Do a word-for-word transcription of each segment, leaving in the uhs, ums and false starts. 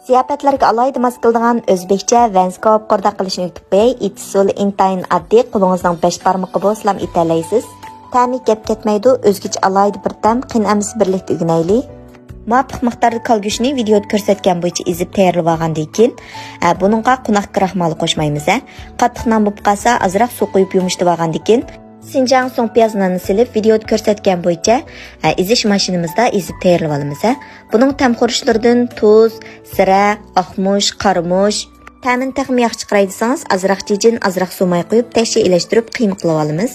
زىياپەتلەرگە ئالاھىدە ماس كېلىدىغان ئۆزبېكچە ۋەنسكوپ قورداق قىلىشنى ئۇنتۇپ قوياي. ئېتىسۇلى ئىنتايىن ئاددىي، قولىڭىزنىڭ بەش بارمىقى بولسىلا ئېتەلەيسىز. تەمى گەپ كەتمەيدۇ، ئۆزگىچە ئالاھىدە بىر تەم، قېنى ئەمىسە بىرلىكتە ئۆگىنەيلى. مۇۋاپىق مىقداردا كالگۈشنى ۋىدېئودا كۆرسەتكەن بويىچە ئېزىپ تەييارلىۋالغاندىن كېيىن، ئە، بۇنىڭغا قوناق كراخمالى قوشمايمىز، ھە. قاتتىق نان بولۇپ قالسا، ئازراق سۇ قۇيۇپ يۇمشىتىۋالغاندىن كېيىن، سىنجاڭ سۇڭپىياز ناننى سېلىپ، ۋىدېئودا كۆرسەتكەن بويىچە، ئە، ئېزىش ماشىنىمىزدا ئېزىپ تەييارلىۋالىمىز، ھە. بۇنىڭ تەم خۇرۇچلىرىدىن تۇز، زىرە، ئاقمۇچ، قارىمۇچ. تەمىنى تېخىمۇ ياخشى چىقىراي دېسىڭىز، ئازراق جىجىن، ئازراق سۇ ماي قۇيۇپ، تەشچە ئېلەشتۈرۈپ قىيما قىلىۋالىمىز.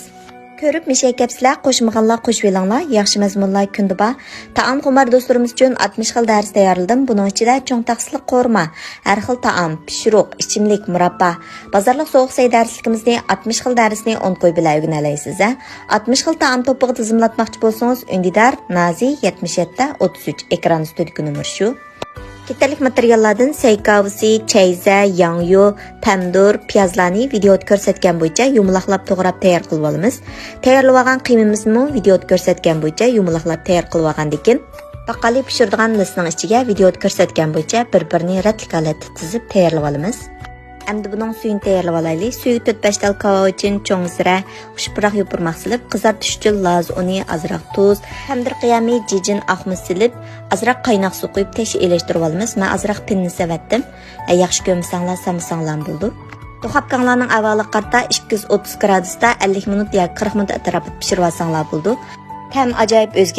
كۆرۈپ مىشەي كەپسىلەر، قوشمىغانلار قوشۇۋېلىڭلار، ياخشى مەزمۇنلار كۈندە بار. تائام خۇمار دوستلىرىمىز ئۈچۈن ئاتمىش خىل دەرس تەييارلىدىم. بۇنىڭ ئىچىدە چوڭ تەخسىلىك قورۇما، ھەر خىل تائام، پىشۇرۇق، ئىچىملىك، مۇراببا. بازارلىق سوغۇق سەي دەرسلىكىمىزنى، ئاتمىش خىل دەرسنى ئون كوي بىلەن ئۆگىنەلەيسىز، ھە. ئاتمىش خىل تائام توپىغا تىزىملاتماقچى بولسىڭىز، ئۈندىدار، نازى، يەتمىش يەتتە، ئوتتۇز ئۈچ، ئېكران ئۈستىدىكى نومۇر شۇ. كېتەرلىك ماتېرىياللاردىن سەي كاۋىسى، چەيزە، ياڭيۇ، پەمىدۇر، پىيازلارنى ۋىدېئودا كۆرسەتكەن بويىچە يۇمىلاقلاپ توغراپ تەييار قىلىۋالىمىز. تەييارلىۋالغان قىيمىمىزنىمۇ ۋىدېئودا كۆرسەتكەن بويىچە يۇمىلاقلاپ تەييار قىلىۋالغاندىن كېيىن، باققالى پىشۇرىدىغان لىسنىڭ ئىچىگە ۋىدېئودا كۆرسەتكەن بويىچە بىر-بىرىنى رەتلىك ھالەتتە تىزىپ تەييارلىۋالىمىز. ئەمدى بۇنىڭ سۈيىنى تەييارلىۋالايلى. سۈيىگە تۆت-بەش تال كاۋاۋىچىن، چوڭ زىرە، خۇش پۇراق يوپۇرماق سېلىپ، قىزارتىش ئۈچۈن لازا ئۇنى، ئازراق تۇز، تەمدۇر قىيامى، جىجىن، ئاقمۇچ سېلىپ، ئازراق قايناق سۇ قۇيۇپ، تەشچە ئېلىشتۇرۇۋالىمىز. مەن ئازراق پىننى سېۋەتتىم. ئە، ياخشى كۆرمىسەڭلار، سالمىساڭلارمۇ بولىدۇ. دۇخوپكاڭلارنىڭ ئەھۋالىغا قارىتا ئىككى يۈز ئوتتۇز گرادۇستا ئەللىك مىنۇت ياكى قىرىق مىنۇت ئەتراپىدا پىشۇرۇۋالساڭلار بولىدۇ. تەم ئاجايىپ ئۆزگىچە.